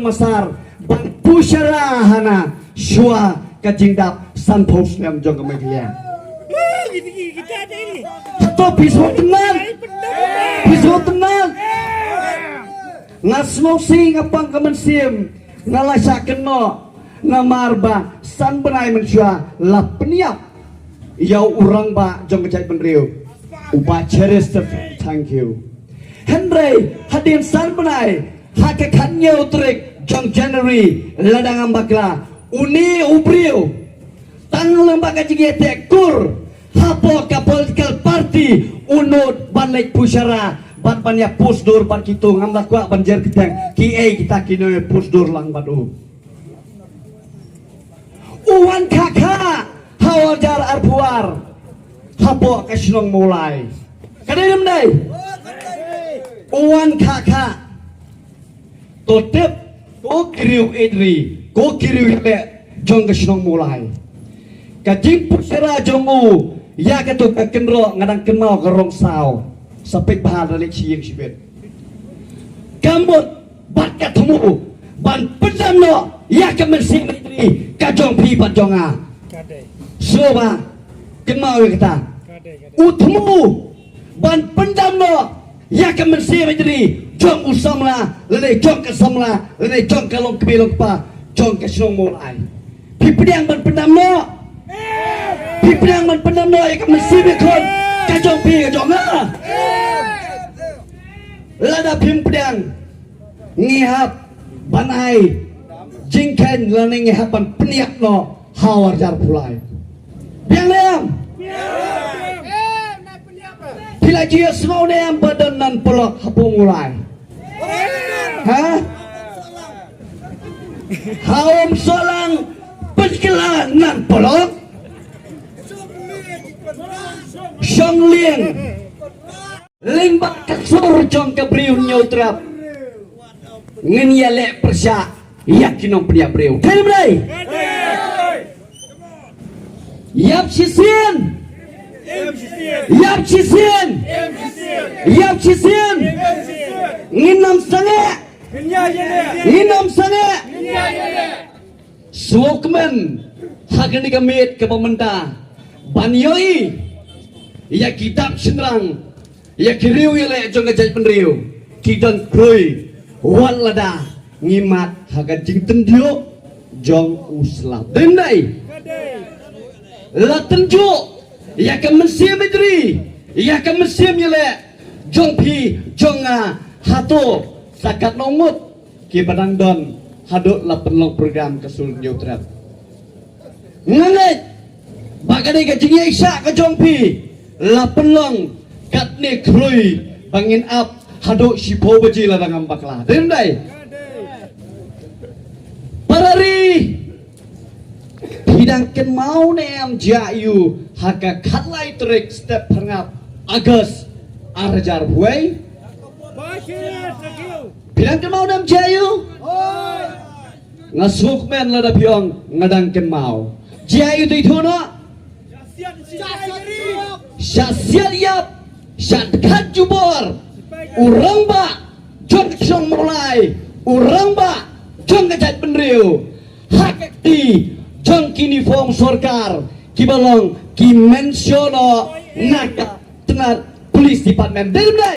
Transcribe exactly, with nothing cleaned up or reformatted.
Masar ban pushara hana shuwa ka jingdap sanphew snem jong ka Meghalaya. Hato phi sngewtynnat? Phi sngewtynnat? Nga sngewsih, nga pang ka mynsiem, nga la shah kynnoh, namar ba san bnai mynshuwa la pynïap ïa u rangbah jong ka jaitbynriew, u Bah Cheristerfield Thangkhiew. Hynrei hadien san bnai, ha ka khathynñiew tarik jong January, lada ngam bakla, une u briew, tang lyngba ka jingïateh kur hapoh ka political party, u nud ban leit pushara bad ban ïa push dur bad kito. Ngam da kwah ban jer kyrteng kiei kita kino ïa push dur lang bad u. U wan khah khah ha u ar hajar arphew ar hapoh ka shnong Mawlai. Ka dei ne ym dei? U wan khah khah. To tip, ko ki riew ïeit ri, ko ki riew ïeit jong ka shnong Mawlai. Ka jingpushara jong u ïa kato ka kynroh, nga dang kynmaw ka rong saw, sa peit bha da leit sha ïing shibit. Ka mut bad ka thmu ban pyndam noh ïa ka mynsiem ïeit ri ka jong phi bad jong nga. Sngewbha kynmaw ïa kata. U thmu ban pyndam noh ïa ka mynsiem ïeit ri jong u samla lane jong ka samla lane jong ka longkmie longkpa jong ka shnong Mawlai. Phi pdiang ban pyndam noh? Phi pdiang ban pyndam noh ïa ka mynsiem ïakhun ka jong phi ka jong nga? Lada phim pdiang, ngi hap ban ai jingkheiñ lane ngi hap ban pynïap noh ha u ar hajar arphew lai. Biang ne em? Phi la ju ïohsngew ne em ba don nan polok hapoh Mawlai? Ha? Ha Umsohlang pynkylla nan polok. Shong lieng. Lyngba ka sur jong ka Bri u Hynñiewtrep ngin ïaleh pyrshah ïa ki nongpynïap briew. Dei ne ym dei? Ïap shisien. Ïap shisien. Ïap shisien. Ngin ym sangeh. Ngin ym sangeh. Sngewkmen ha kane ka miet kaba mynta ban ïohi ïa ki dap shynrang, ïa ki riew ïaleh jong ka jaitbynriew ki don khrui wat lada ngi mad ha ka jingtynjuh jong u slap. Dei ne ym dei? La tynjuh ïa ka mynsiem ïeit ri, ïa ka mynsiem ïaleh jong phi jong nga. Hato sa katno ngut kiba dang don haduh la pynlong program ka Sur Hynñiewtrep? Nga ngeit ba ka dei ka jingïaishah ka jong phi, la pynlong katne khrui ba ngin ap haduh shiphew baje lada ngam bakla. Dei ne ym dei? Para ri, phi dang kynmaw ne em jia aiu ha ka khatlai tarik step phyrngap August ar hajar arphew wei? Phi dang kynmaw ne em jia aiu? Nga sngewkmen lada phi ong nga dang kynmaw. Jia aiu, to ïathuh noh. Shah siat ïap, shah dkhat jubor u rangbah jong ka shnong Mawlai, u rangbah jong ka jaitbynriew, ha ka kti jong ki uniform sorkar kiba long ki mention noh na ka tnat police department. Dei ne ym dei?